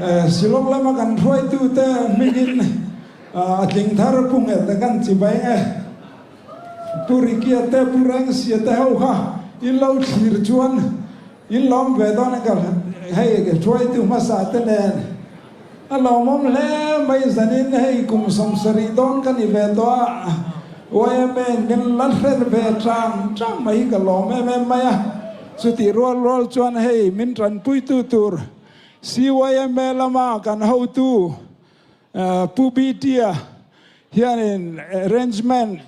Shillong lama kan hruaitute hmingin a tling thar Pu Nghete kan chibai nge. Pu Rikia te, Pu Rengsia te ho kha in lo thlir chuan in lawm ve dawn a ka hei hruaitu hmasa te nen a lawmawm hle mai zanin hei kum 70 dawn ka ni ve tawh a YMA in min la hre ve chang chang mai hi ka lawm em em mai a chutih rual rual chuan hei min tanpuitu tur CYMA lama kan hotu Pu BT-a hianin arrangement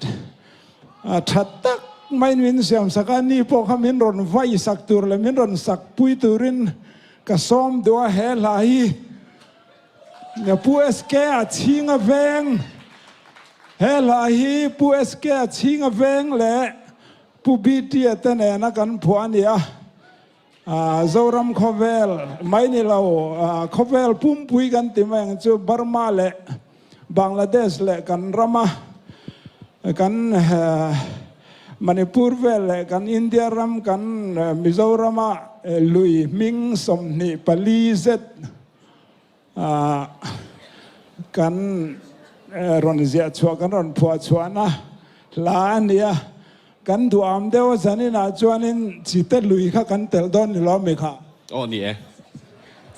tha tak maiin min siam sak a, ni pawh kha min rawn vai sak tur leh min rawn sak pui turin ka sawm duh a, he hla hi Pu SK-a chhinga veng, he hla hi Pu SK-a chhinga veng leh Pu BT-a te nena kan phuah a ni a. Zoram khawvel mai ni lo, khawvel pumpui kan ti mai ang chu Burma leh Bangladesh leh kan rama kan Manipur vel leh kan India ram kan Mizorama lui hming 24 zet Kan rawn ziah chhuah, kan rawn phuah chhuahna hla a ni a, kan duham deuh a zaninah chuanin Chite lui kha kan telh dawn ni lo mi kha? Aw ni e.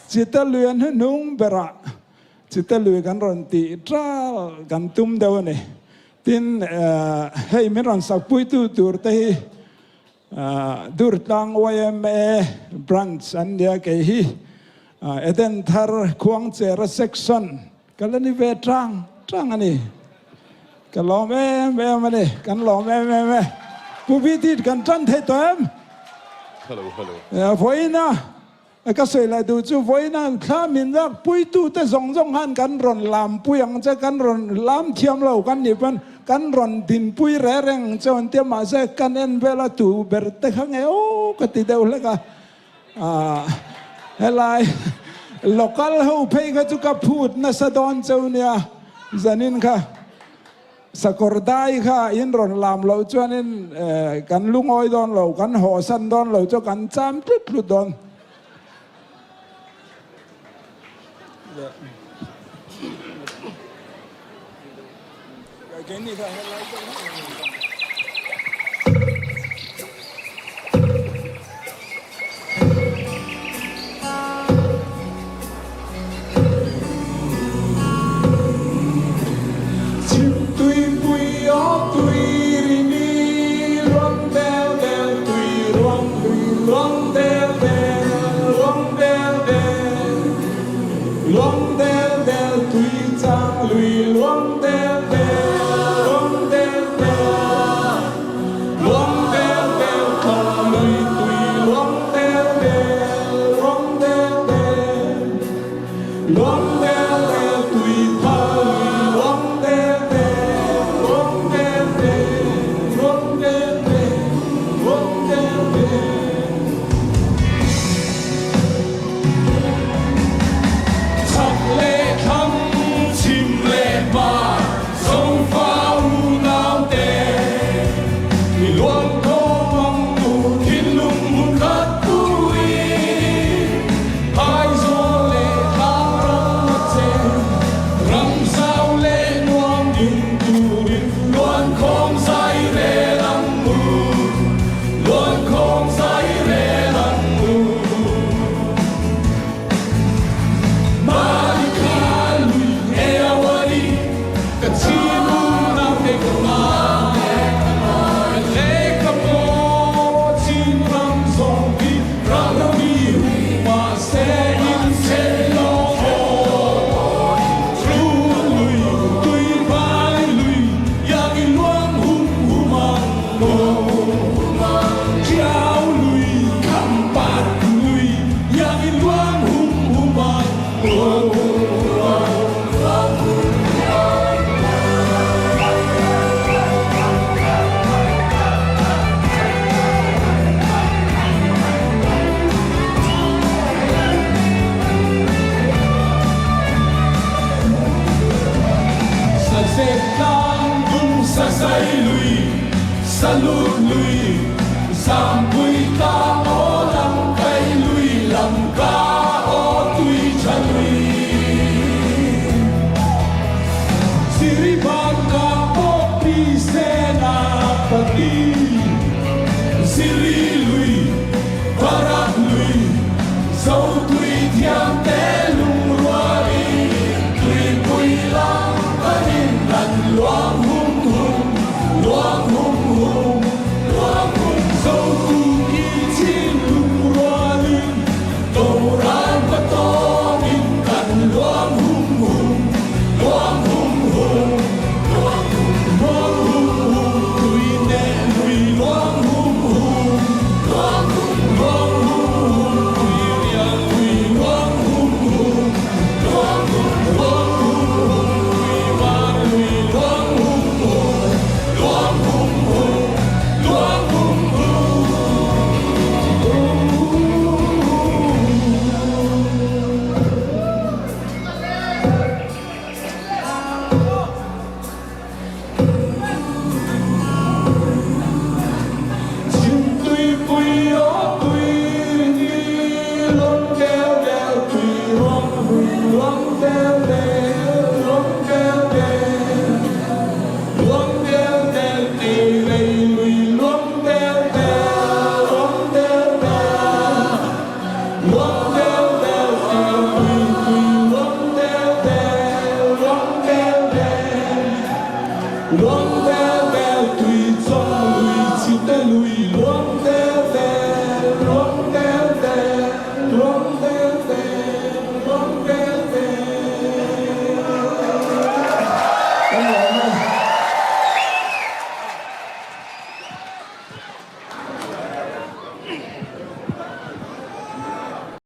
Chite lui a hnuhnung berah Chite lui kan rawn tih ṭal kan tum deuh a ni. Tin, hei min rawn sakpuitu tur te hi Durtlang yma Branch an nia kei hi Eden Thar Khuangchera Section ka la ni ve tang tang a ni. Ka lawm em em a ni, kan lawm em em e. Pu VT kan tan thei tawh em? Hello hello. Vawiina Ka sawi leh duh chu vawiin thla min lak puitute zawng zawng khan kan rawn lam pui ang che, kan rawn lam thiam lo kan nih pawn kan rawn dinpui reh reng ang che an tia mahse kan en vel a tu ber te kha nge aw ka ti deuh hlek a, ah helai local ho phei kha chu ka phut nasa dawn cheu nia zanin kha. Sakawr dai kha in rawn lam loh chuanin kan lungawi dawn lo, kan hawhsan dawn lo chu kan cham tlut tlut dawn.